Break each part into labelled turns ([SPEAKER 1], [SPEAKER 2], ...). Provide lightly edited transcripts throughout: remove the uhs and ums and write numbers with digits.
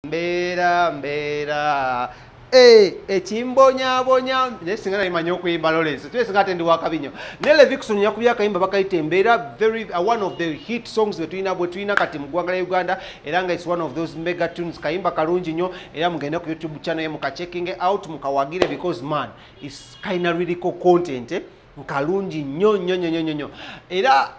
[SPEAKER 1] Mbeera mbeera Eh, ekimbonyabonya naye singa nali manyi okuyimba Lawrence, tube singa ate ndi wakabi nnyo. Naye Levixone yakubye akayimba bakayita "Embeera", very one of the hit songs bwetulina bwe tulina kati mu ggwanga lya Uganda, era nga it's one of those mega tunes. Kayimba kalungi nnyo, era mugende ku YouTube channel ye mukachecking out, mukawagire, because man, it's kalina lyrical content, eh? Nkalungi nnyo nnyo nnyo nnyo nnyo, era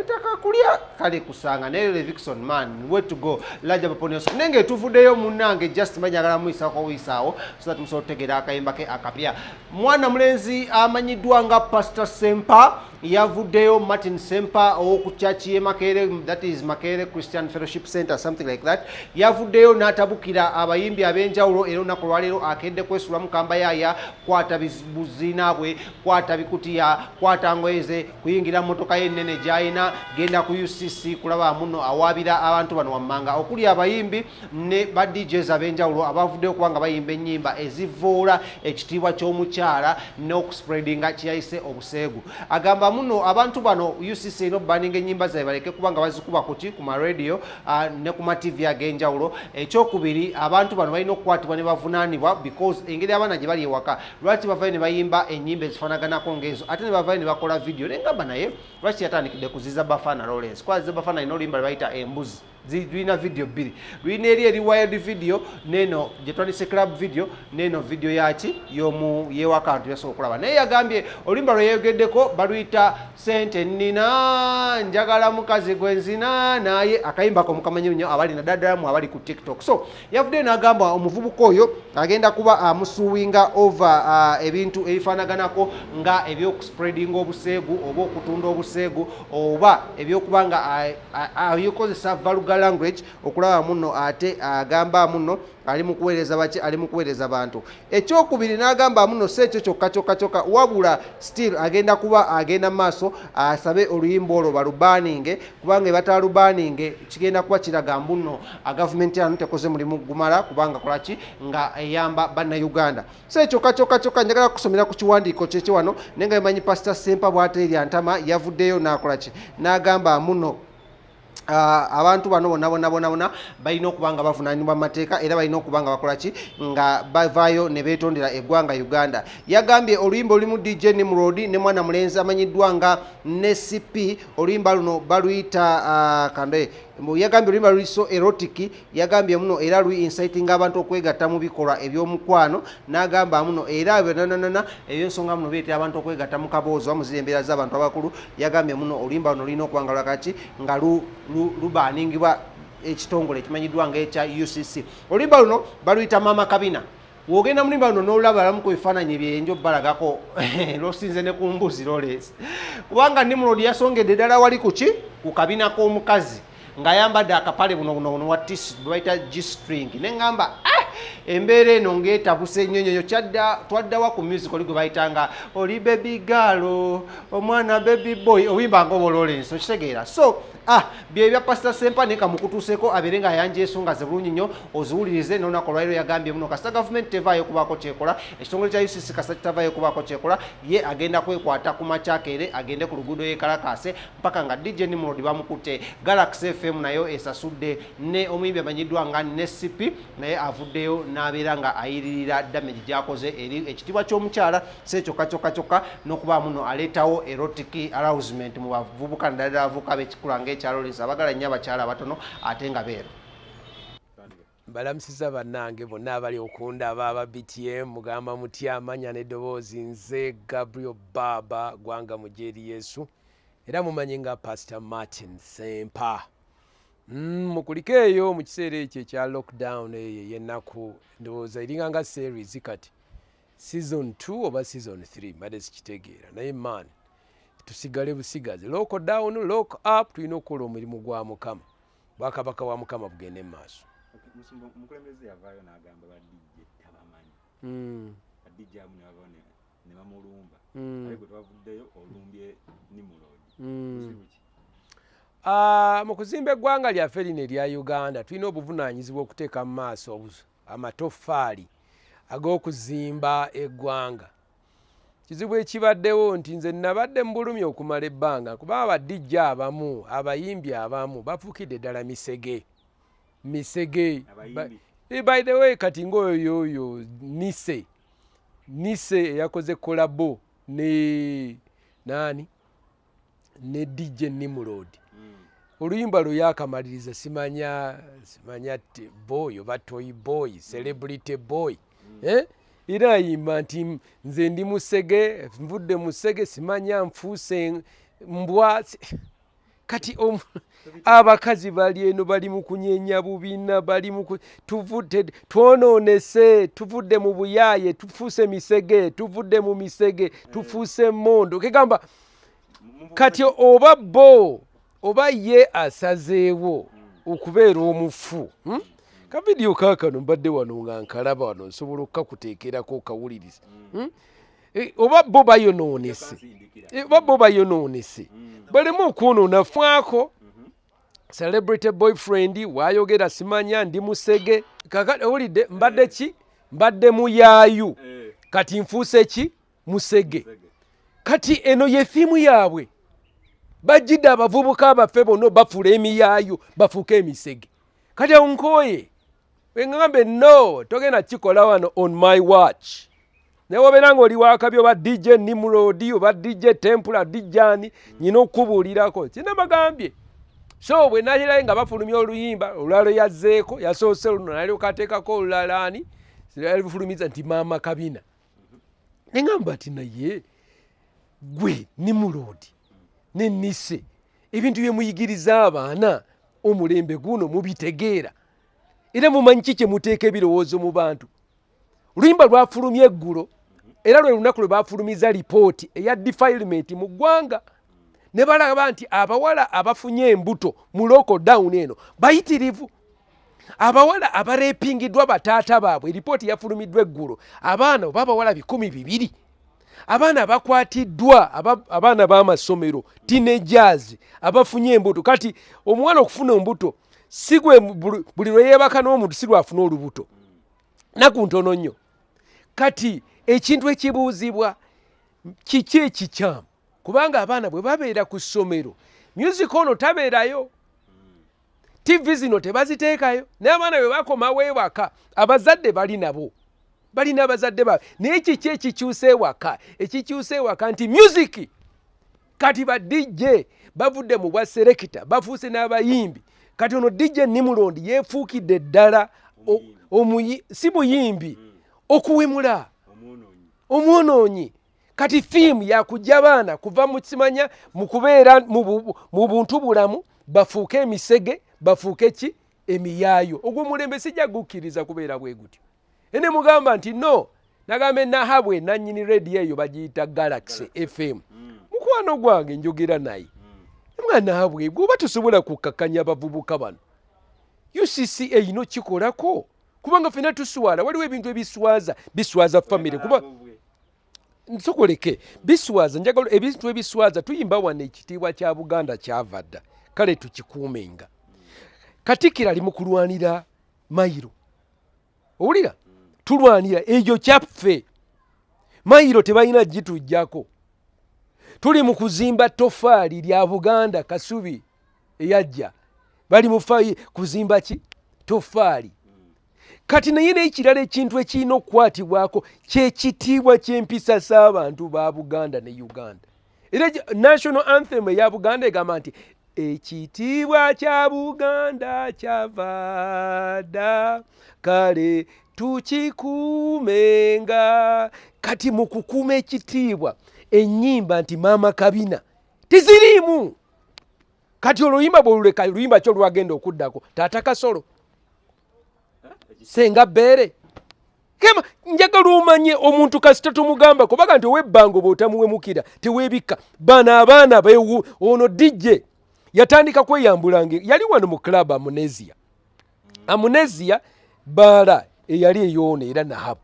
[SPEAKER 1] taka kulya kale kusanga. Naye Levixone, man, way to go, laja baponyoso. Naye ng'etuvuddeyo munnange, just manyagala muyisako buyisaawo so that musobola okutegeera akayimba ke akapya. Mwana mulenzi amanyiddwa nga Pastor Sempa yavuddeyo, Martin Sempa ow'oku church ye Makerere, that is Makerere Christian Fellowship Center, something like that, yavuddeyo n'atabukira abayimbi ab'enjawulo. Era olunaku olwaleero akedde kwesulamu kambayaaya, kwata buziina bwe, kwata bikutiya, kwata ngoye ze, kuyingira mmotoka ye ennene gy'alina, genda ku UCC kulaba muno awaabira abantu bano wammanga okuli abayimbi ne ba DJs ab'enjawulo abavuddeyo kubanga bayimba ennyimba ezivoola ekitiibwa ky'omukyala n'okuspreadinga kyeyayise obuseegu. Agamba muno abantu bano UCC erina okubaninga ennyimba zaabwe, baleke kubanga bazikuba kuki ku maradio ne ku ma TV ag'enjawulo. Ekyokubiri, abantu bano balina okukwatibwa ne bavunaanibwa, because engeri abaana gye bali ewaka, lwaki bavayo ne bayimba ennyimba ezifaanaganako ng'ezo, ate ne bavayo ne bakola video? Nengamba naye lwaki yatandikidde kuziza Bafana Lawrence? Kuba Ziza Bafana alina oluyimba lwe bayita "Embuzi". Lulina video bbiri, lulina eri wild video neno gye twandise club video, neno video yaki yomu yewaka ntu yasobola okulaba. Naye yagambye oluyimba lwe yeyogeddeko baluyita "Sente Nnina, Njagala Mukazi Gwe Nzina", naye akayimbako mukamanyi nnyo abali naddala abali ku TikTok. So yavuddeyo n'agamba omuvubuka oyo agenda kuba amusuwinga over ebintu ebifaanaganako nga ebyokuspreadinga obuseegu oba okutunda obuseegu oba ebyokuba nga abikozesa vulgar language okulaba muno, ate agamba muno ali mu kuweereza baki, ali mu kuweereza bantu. Ekyokubiri, n'agamba muno si ekyo kyokka kyokka kyokka, wabula still agenda kuba agenda mu maaso asabe oluyimba olwo balubaninge, kubanga ebatalubaninge kigenda kuba kiraga mbuno gavumenti yano tekoze mulimu gumala kubanga kolaki nga eyamba Bannayuganda. So ekyokka kyokka kyokka, njagala kusomera ku kiwandiiko kyekyo wano, naye nga bimanyi Pasita Sempa bw'ateerya ntama, yavuddeyo n'akolaki n'agamba muno abantu bano bonna bonna bonna bonna balina okuba nga bavunaanibwa mu mateeka, era balina okuba nga bakola ki, nga bavaayo ne beetondera eggwanga Uganda. Yagambye oluyimba olulimu DJ Nimrod ne mwana mulenzi amanyiddwa nga Nesipi, oluyimba luno baluyita kande. Yagambye oluyimba luli so erotic, yagambye muno era lui inciting abantu okwegatta mu bikolwa ebyomukwano. N'agamba muno era nananana ebyensonga muno bireetera abantu okwegatta mu kaboozi bamuzira embeera z'abantu abakulu. Yagambye muno oluyimba luno lulina okuba nga lwakaki nga lubaningibwa ekitongole ekimanyiddwa nga ekya UCC. Oluyimba luno baluyita "Maama Kabina". Wogenda mulimba luno n'olaba alamu ku bifaananyi byenjo balagako lwosinze ne ku mbuzi Lawrence, kubanga Nimrod yasongedde ddala wali kuki ku kabina k'omukazi ng'ayambadde akapale buno buno buno wa tisi bwe bayita G-string. Ne ŋŋamba, ah, embeera eno ng'etabuse ennyo nnyo. Kyadda twaddawa ku music oli gwe bayitanga oli baby girl, omwana baby boy, oyimba nga oba Lawrence okitegeera. So ah, bye bya Pasita Sempa, naye kamukutuuseko abeere ng'ayanja ensonga ze bulungi nnyo oziwulirize. N'olunaku olwaliro yagambye muno kasita gavumenti tevaayo kubaako kyekola, ekitongole kya UCC kasita kitavaayo kubaako kyekola, ye agenda kwekwata ku makyakeere agende ku luguudo yekalakaase mpaka nga DJ Nimrod bamukutte, Galaxy FM nayo esasudde, ne omuyimbi amanyiddwa nga Nesipi naye avuddeyo n'abeera nga ayiririra damage gy'akoze eri ekitiibwa ky'omukyala. Si kyokka kyokka kyokka, n'okuba muno aleetawo erotic arousement mu bavubuka, naddala abavubuka b'ekikula ng'ekya Lawrence abagala nnyo abakyala abatono ate nga beeru.
[SPEAKER 2] Mbalamusiza bannange bonna abali okundaba aba BTM, mugamba mutya? Amanya n'eddoboozi nze Gabriel Baba Gwanga Mujeeri Yesu, era mumanyi nga Pastor Martin Sempa. Mukuliko eyo mu kiseera ekyo ekya lockdown eyo ey'ennaku, ndowooza eringa nga series kati season 2 oba season 3, mbadde sikitegeera. Naye man, tusigale busigazi, lock down, lock up, tulina okukola omulimu gwa Mukama, bwakabaka bwa Mukama bugende mu maaso.
[SPEAKER 3] Okay, omukulembeze yavaayo n'agamba ba DJ tabamanyi. Ba DJ amu ne bavaayo ne bamulumba. Ate gwe twavuddeyo olumbye Nimrod. Buzibu ki?
[SPEAKER 2] Ah, mu kuzimba eggwanga lyaffe lino erya Uganda, tulina obuvunaanyizibwa okuteeka mu maaso amatoffaali ag'okuzimba eggwanga. Kizibu ekibaddewo nti nze nabadde mu bulumi okumala ebbanga, kuba aba DJ abamu, abayimbi abamu bafuukidde ddala misege. Misege. By the way, kati ng'oyo oyo Nise, Nise eyakoze collabo ne nani, ne DJ Nimrod, oluyimba lwe yakamaliriza, simanya boy oba toy boy, celebrity boy, eh? Era ayimba nti nze ndi musege, nvudde musege, simanya nfuuse mbwa. Kati abakazi bali eno bali mu kunyenya bubina, bali mu tuvudde, twonoonese, tuvudde mu buyaaye, tufuuse misege, tuvudde mu misege, tufuuse mondo. Kegamba kati oba bo oba ye asazeewo okubeera omufu, Kavidiyo kaakano mbadde wano nga nkalaba wano, nsobola okukakuteekerako okawuliriza, Oba bo bayonoonese, oba bo bayonoonese, baleme okwonoona faako. Celebrity boyfriend wayogera simanya ndi musege. Kakati owulidde, mbadde ki? Mbadde muyaayu, kati nfuuse ki? Musege. Kati eno ye theme yaabwe, bajjidde abavubuka baffe bonna bafuula emiyaayu, bafuuke emisege. Kati awo nkooye, weŋŋambe no, togenda kikola wano on my watch. Naye wabeera ng'oli wakabi, oba DJ Nimrod oba DJ Tempula, DJ ani, nyina okukubuulirako kinabagambye. So bwe nayirayo nga bafulumya oluyimba olulala, yazzeeko yasoose luno, nalyoka ateekako olulala, ani lufulumiza nti maama kabina. Neŋŋamba nti naye gwe Nimrod ne Nise, ebintu bye muyigiriza abaana omulembe guno mubitegeera? Era mumanyi ki kye muteeka ebirowoozo mu bantu? Oluyimba lwafulumya eggulo, era lwe lunaku lwe bafulumiza lipooti eya defilement mu ggwanga, ne balaba nti abawala abafunye embuto mu lockdown eno bayitirivu, abawala abarepingiddwa bataata baabwe. Lipooti yafulumiddwa eggulo, abaana oba abawala 200, abaana abakwatiddwa, abaana b'amasomero, teenagers abafunye embuto. Kati omuwala okufuna embuto si gwe buli lwe yeebaka n'omuntu si lwafuna olubuto, naku ntono nnyo. Kati ekintu ekibuuzibwa, kiki ekikyamu? Kubanga abaana bwe babeera ku ssomero, music ono tabeerayo, TV zino tebaziteekayo, naye abaana bwe bakomawo ewaka, abazadde bali nabo, balina abazadde baabwe. Naye kiki ekikyusa ewaka? Ekikyusa ewaka nti music. Kati ba DJ bavudde mu bwa selector, bafuuse n'abayimbi. Kati ono DJ Nimrod yeefuukidde ddala si muyimbi, okuwemula, omwonoonyi. Kati theme yakujja baana kuva mu kimanya mu kubeera mu buntu bulamu, bafuuke emisege, bafuuke ki? Emiyaayo. Ogwo omulembe sijja gukkiriza kubeera bwe gutyo. Ene mugamba nti no, nagamba enahabwe nannyini rediyo eyo bagiyita Galaxy FM, mukwano gwange, njogera naye, mwana habwe, gwoba tosobola kukkakanya abavubuka bano, UCC eyina kikolako, kubanga fena tuswala. Waliwo ebintu ebiswaza, biswaza family, kuba nsokoleke biswaza. Njagala ebintu ebiswaza, tuyimba wano ekitiibwa kya Buganda kyava dda, kale tukikuumenga. Katikkiro ali mu kulwanira mayiro, owulira, tulwanira ekyo kyaffe, mayiro tebalina gitujjako. Tuli mu kuzimba tofaali lya Buganda, Kasubi eyajja, bali mu kuzimba ki? Tofaali. Kati naye n'ekirala, ekintu ekirina okukwatibwako kyekitiibwa ky'empisa z'abantu ba Buganda ne Uganda. Era national anthem eya Buganda egamba nti ekitiibwa kya Buganda kyava dda, kale tukikuumenga. Kati mu kukuuma ekitiibwa, ennyimba nti maama kabina teziriimu. Kati oluyimba bwoluleka, luyimba ki olwagenda okuddako? Taata kasolo, senga bbeere. Kema njagala omanye omuntu kasita tumugamba, kubaga nti ow'ebbango bw'otamuwemukira teweebikka. Bano abaana bewu, ono DJ yatandika kweyambulanga, yali wano mu club Amnesia, Amnesia baala eyali eyoono era Nahabu,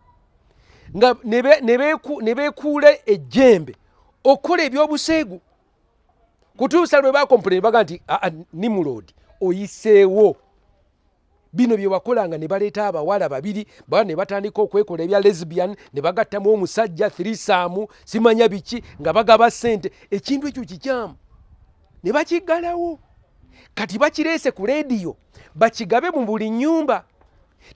[SPEAKER 2] nga ne beekuula ejjembe okukola ebyobuseegu kutuusa lwe bacomplain, baga nti Nimrod oyiseewo bino bye wakolanga. Ne baleeta abawala babiri ba ne batandika okwekola ebya lesbian, ne bagattamu omusajja, threesome, simanya biki, nga bagaba ssente. Ekintu ekyo kikyamu, ne bakiggalawo. Kati bakireese ku leediyo. Bakigabe mu buli nnyumba.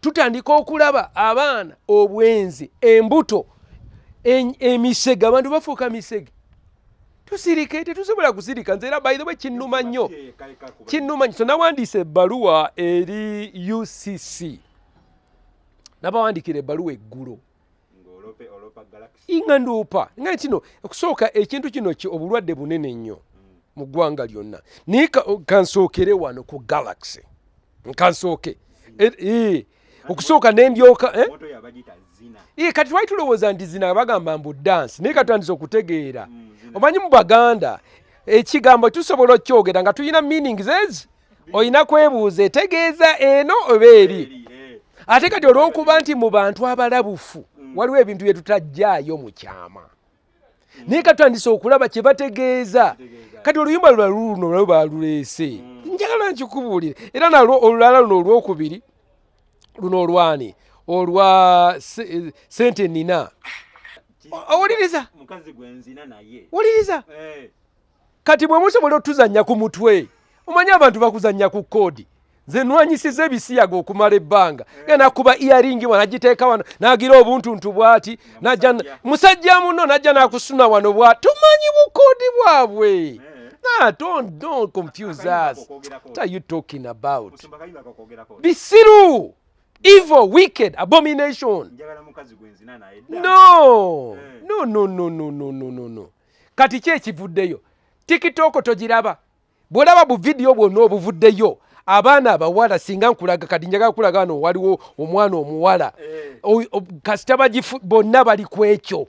[SPEAKER 2] Tutandika okulaba abaana, obwenzi, embuto, emisege, abantu bafuuka misege. Tusirike? Tetusobola kusirika. Nze era, by the way, kinnuma nnyo, kinnuma nnyo. So nawandiise ebbaluwa eri UCC, nabawandiikira ebbaluwa eggulo nga nduupa nga kino okusooka ekintu kino ki obulwadde bunene nnyo mu ggwanga lyonna. Naye kansookere wano ku Galaxy, kansooke okusooka nendyoka, eh? Kati twali tulowooza nti zina bagamba mbu dance, naye katutandise okutegeera. Omanyi mu Baganda ekigambo tusobola okyogera nga tulina meanings ezi olina kwebuuza etegeeza eno oba eri. Ate kati olw'okuba nti mu bantu abalabufu waliwo ebintu bye tutajjaayo mu kyama, naye katutandise okulaba kye bategeeza. Kati oluyimba lula luno lwalwo baluleese, njagala nkikubuulire. Era nalwo olulala luno olwokubiri luno olwani olwa sente nina, owuliriza, wuliriza. Kati bwe musobola otuzannya ku mutwe, omanyi abantu bakuzannya ku koodi. Nze nwanyisiza ebisiyaga okumala ebbanga, genda kuba earring wano, agiteeka wano, nagira obuntuntu bwati, najja musajja muno najja nakusuna wano bwa tumanyi bukoodi bwabwe. Nah, don't confuse us. What are you talking about? Bisiru, evil, wicked, abomination. No, no, no, no, no, no, no, no, no. Kati ki ekivuddeyo? TikTok togiraba? Bw'olaba bu vidiyo bwonna obuvuddeyo, abaana abawala, singa nkulaga kati, njagala kulaga wano waliwo omwana omuwala, kasita bagifu bonna bali ku ekyo.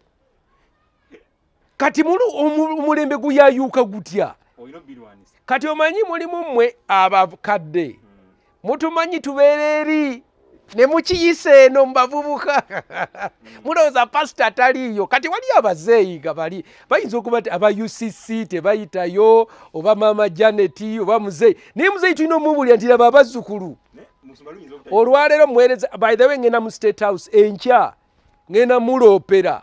[SPEAKER 2] Kati omulembe guyayuuka gutya? Kati omanyi mulimu mmwe abakadde mutumanyi, tubeera eri ne mukiyisa eno mu bavubuka, mulowooza pasita taliiyo. Kati wali abazeeyi nga bali bayinza okuba ti aba UCC tebayitayo, oba maama Janet oba muzeeyi, naye muzeeyi tulina omubuulira nti laba abazzukulu. Olwaleero muweereza, by the way, ngenda mu State House enkya, ngenda muloopera.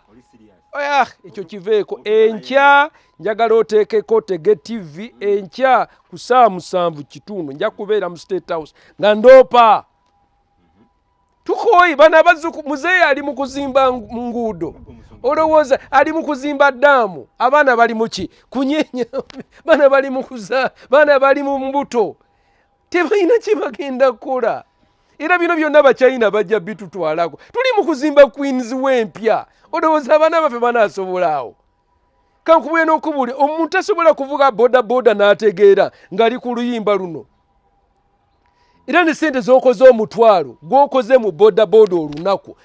[SPEAKER 2] Ah, ekyo kiveeko. Enkya njagala oteekeko Tege TV enkya ku ssaawa 7:15, nja kubeera mu State House nga ndoopa. Tukooyi bano abazuku. Muzeeyi ali mu kuzimba nguudo, olowooza ali mu kuzimba ddaamu. Abaana bali muki? Kunyenya. Baana bali mu kuza, baana bali mu mbuto, tebalina kye bagenda kukola. Era bino byonna Bachina bajja bitutwalako. Tuli mu kuzimba Queens w'empya, olowooza abaana baffe banaasobola awo? Kankubule n'okubuli omuntu asobola kuvuga boda boda n'ategeera ng'ali ku luyimba luno. Era ne sente z'okoze, 1000 gw'okoze mu boda boda olunaku,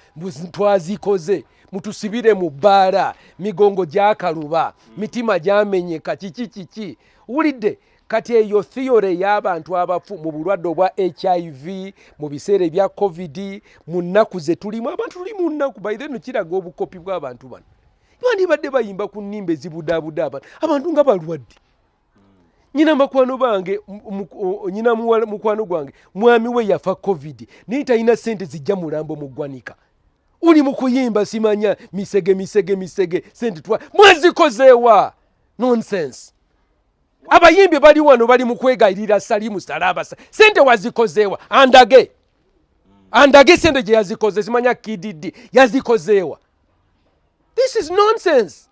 [SPEAKER 2] twazikoze mutusibire mu bbaala, migongo gyakaluba, mitima gyamenyeka, kiki kiki, wulidde? Kati eyo theory ey'abantu abafu mu bulwadde obwa HIV, mu biseera ebya COVID, mu nnaku ze tulimu, abantu tuli mu nnaku. By then kiraga obukopi bw'abantu bano. Bandibadde bayimba ku nnimba ezibudaabuda abantu, abantu nga balwadde. Nyina makwano bange, nyina mukwano gwange, mwami we yafa COVID, naye talina sente zijja mulambo mu ggwanika. Uli mu kuyimba simanya misege misege misege, sente twa mwazikozeewa? Nonsense. Abayimbi bali wano bali mu kwegayirira Salimu Salabasa, sente wazikozeewa? Andage, andage sente gye yazikoze. Simanya KDD yazikozeewa? This is nonsense.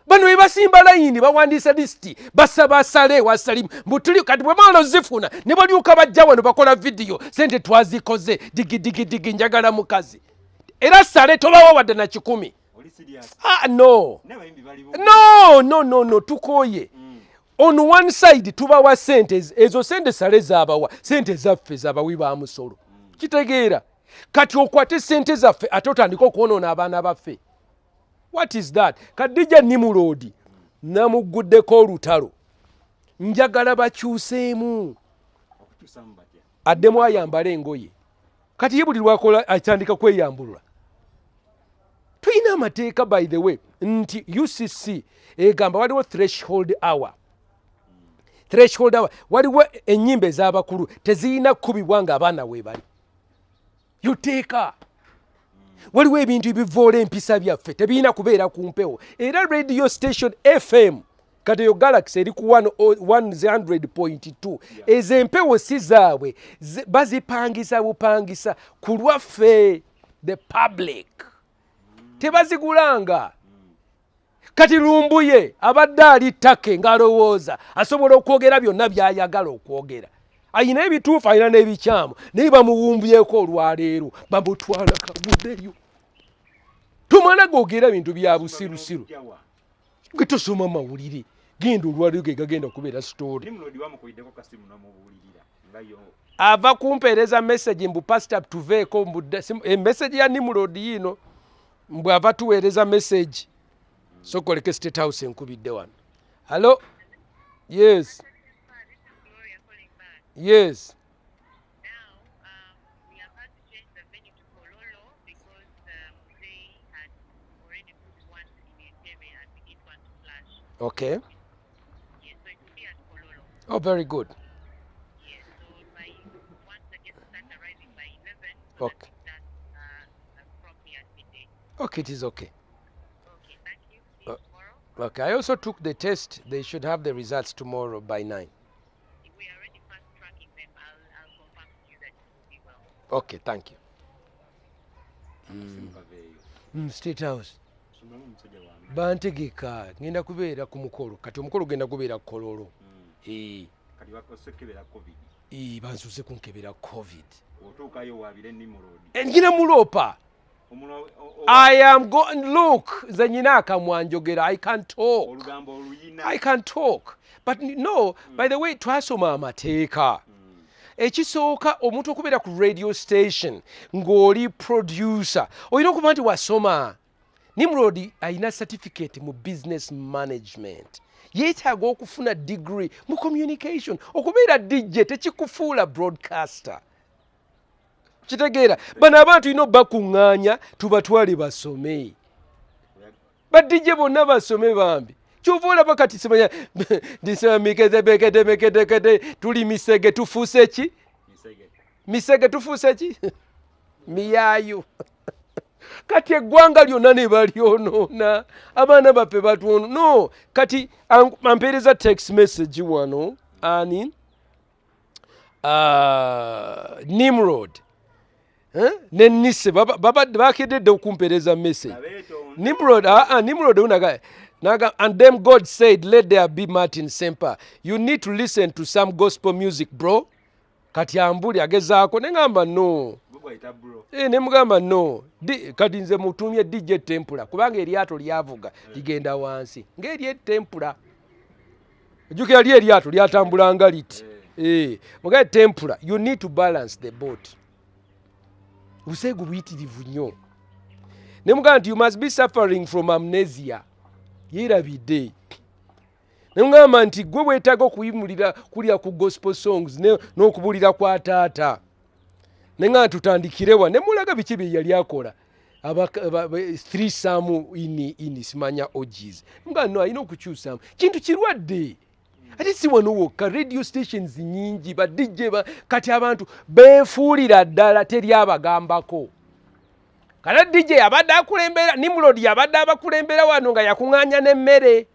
[SPEAKER 2] Bano be basimba layini, bawandiisa lisiti, basaba sale wa Salimu mbutuli. Kati bwe bamala ozifuna ne balyoka bajja wano bakola vidiyo, sente twazikoze, digi digi digi, njagala mukazi. Era sale tobawa wadde na 100. Ah, no, no, no, no, no, tukoye. On one side tubawa sente, ezo sente sale zabawa, sente zaffe zabawi ba musolo. Kitegeera kati okwate sente zaffe ate otandika okwonoona abaana baffe. What is that? Kadija Nimulodi namuguddeko olutalo, njagala bakyuseemu, addemu ayambale engoye. Kati ye buli lwakola atandika kweyambulula. Tulina amateeka, by the way, nti UCC egamba waliwo threshold hour, threshold hour. Waliwo ennyimba ez'abakulu tezirina kukubibwa nga abaana weebali yoteeka. Waliwo ebintu ebivoola empisa byaffe, tebirina kubeera ku mpewo. Era radio station FM. Kati eyo Galaxy eri ku 100.2. Ezo empewo si zaabwe, bazipangisa bupangisa ku lwaffe the public, tebazigulanga. Kati Lumbuye abadde ali ttake ng'alowooza asobola okwogera byonna by'ayagala okwogera, ayina ebituufu, ayina n'ebikyamu, naye bamuwumbyeko olwaleero, bamutwala kaguddeyo. Tumala googera bintu bya busirusiru.
[SPEAKER 3] Jawa.
[SPEAKER 2] Gwe tosoma mawulire, genda olwaleero ge gagenda kubeera story.
[SPEAKER 3] Nimrod wamukubiddeko kasimu n'omubuulirira nga yo?
[SPEAKER 2] Ava kumpeereza message mbu, "Pastor, tuveeko." Mbu message ya Nimrod yiino, mbw ava tuweereza message. Sokoleke State House enkubidde wano. Hallo, yes.
[SPEAKER 4] This is Gloria calling back.
[SPEAKER 2] Yes.
[SPEAKER 4] Now, we have had to change the venue to Kololo because they had already put one in Entebbe and we didn't want to clash. Yes, so it will be at Kololo.
[SPEAKER 2] Oh, very good.
[SPEAKER 4] Yes, so by once the guests start arriving by 11, so that we start promptly at midday.
[SPEAKER 2] Okay, it is okay.
[SPEAKER 4] Okay, thank you. See you tomorrow.
[SPEAKER 2] Okay, I also took the test. They should have the results tomorrow by 9.
[SPEAKER 4] We are already fast tracking them. I'll confirm to you that it will be well.
[SPEAKER 2] Okay, thank you.
[SPEAKER 3] Akasimu kaveeyo.
[SPEAKER 2] State House.
[SPEAKER 3] Somamu omusajja wange.
[SPEAKER 2] Bantegeka ngenda kubeera ku mukolo. Kati omukolo genda kubeera Kololo. Eh.
[SPEAKER 3] Kati bakosekebera COVID?
[SPEAKER 2] Eh, bansuze kunkebera COVID.
[SPEAKER 3] Otuukayo waabire Nimrod.
[SPEAKER 2] Eh, ngina muloopa. I am go look, nze nyina akamwa njogera. I can talk.
[SPEAKER 3] Olugambo oluyina.
[SPEAKER 2] I can talk. But no, by the way, twasoma amateeka. Ekisooka, omuntu okubeera ku radio station ng'oli producer, olina okuba nti wasoma. Nimrod alina certificate mu business management, yeetaaga okufuna degree mu communication. Okubeera DJ tekikufuula broadcaster, kitegeera? Bano abantu tulina obbakuŋŋaanya tubatwale basome, ba DJ bonna basome bambi. Kyova olaba kati simanya ndisamiketebeketemeketekete, tuli misege, tufuuse ki?
[SPEAKER 3] Misege.
[SPEAKER 2] Misege, tufuuse ki? Miyaayu. Kati eggwanga lyonna ne balyonoona, abaana baffe batwono. No, kati ampeereza text message wano ani, Nimrod. Eh? Ne nise bakededde okumpeereza message.
[SPEAKER 3] Abeetonda.
[SPEAKER 2] Nimrod, Nimrod unaga, naga, and then God said, "Let there be Martin Sempa." You need to listen to some gospel music, bro. Kati ambuli agezaako, ne ŋŋamba no.
[SPEAKER 3] Gwe gwayita bro.
[SPEAKER 2] Eh, ne mugamba no. Kati nze mutumye DJ Tempura kubanga eryato lyavuga ligenda wansi ng'eri etempura. Ojjukira li eryato lyatambulanga liti. Eh, mugambe Tempura, you need to balance the boat. Obuseegu buyitirivu nnyo. Ne mugamba nti you must be suffering from amnesia. Yeerabidde. Ne mugamba nti gwe weetaaga okuyimulira kulya ku gospel songs n'okubulira kwa taata. Ne ŋŋamba tutandikirewa, ne mulaga biki bye yali akola. Threesome in simanya orgies. Mugamba no, alina okukyusaamu. Kintu kirwadde. Ate si wano wokka, radio stations nnyingi, ba DJ kati abantu beefuulira ddala teri abagambako. Kale DJ abadde akulembera, Nimrod yabadde abakulembera wano nga yakuŋŋaanya n'emmere.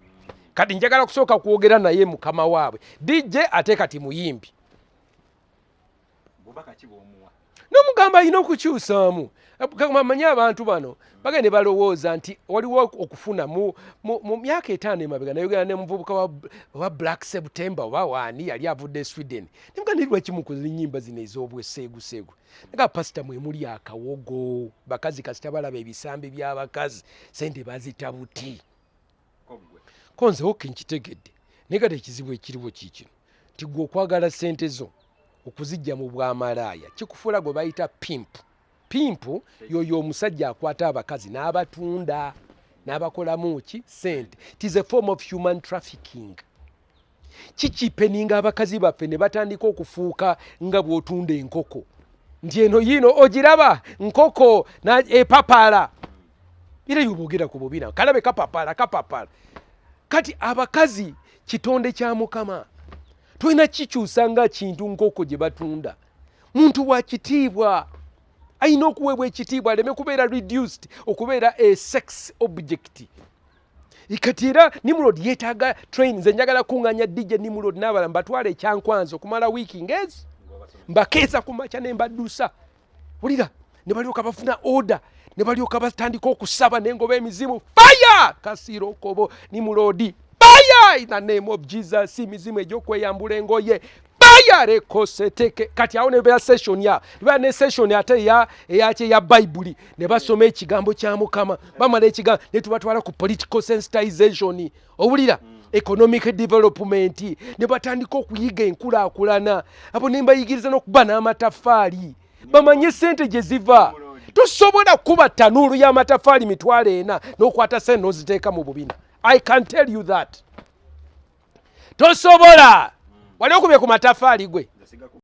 [SPEAKER 2] Kati njagala kusooka kwogera naye mukama waabwe. DJ ate kati muyimbi.
[SPEAKER 3] Bubaka ki bw'omuwa?
[SPEAKER 2] N'omugamba alina okukyusaamu. Amanyi abantu bano bagenda ne balowooza nti waliwo okufuna mu myaka 5 emabega. Nayogera ne muvubuka wa Black September oba waani, yali avudde e Sweden. Nemugamba, "Naye lwaki mukoze ennyimba zino ez'obweseeguseegu?" Naga, "Pasita, mwe muli akawogo, bakazi kasita balaba ebisambi by'abakazi, sente bazita buti."
[SPEAKER 3] Ko ggwe?
[SPEAKER 2] Ko nze okay, nkitegedde, naye kati ekizibu ekiriwo kiikino nti gwe okwagala sente zo okuzijja mu bwamalaaya kikufuula gwe bayita pimp. Pimp yoyo omusajja akwata abakazi n'abatunda n'abakolamu ki? Sente. It is a form of human trafficking. Kikipeninga abakazi baffe ne batandika okufuuka nga bw'otunda enkoko, nti eno yiino ogiraba nkoko epapala, era yobogera ku bubina kalabe kapapala kapapala. Kati abakazi kitonde kya Mukama, tolina kikyusa nga kintu nkoko gye batunda. Muntu wa kitiibwa, alina okuweebwa ekitiibwa, aleme kubeera reduced okubeera a sex object. Kati era Nimrod yeetaaga train. Nze njagala kuŋŋanya DJ Nimrod n'abalala, mbatwala ekyankwanzi okumala wiiki ngezi, mbakeesa ku makya ne mbaddusa. Wulira, ne balyoka bafuna order, ne balyoka batandika okusaba nengoba emizimu. Fire kasiiro kobo Nimrod, fire in the name of Jesus. Emizimu egy'okweyambula engoye, fire rekoseteke. Kati awo nebeera session ya nebeera ne session ate eya eyaki eya Bayibuli, ne basoma ekigambo kya Mukama. Bamala ekigambo, ne tubatwala ku political sensitization. Owulira, economic development, ne batandika okuyiga enkulaakulana. Abo ne mbayigiriza n'okuba n'amataffaali, bamanye sente gye ziva. Tosobola kuba tanuulu y'amatafaali 40,000 n'okwata sente n'oziteeka mu bubina. I can tell you that tosobola. Wali okubye ku matafaali gwe?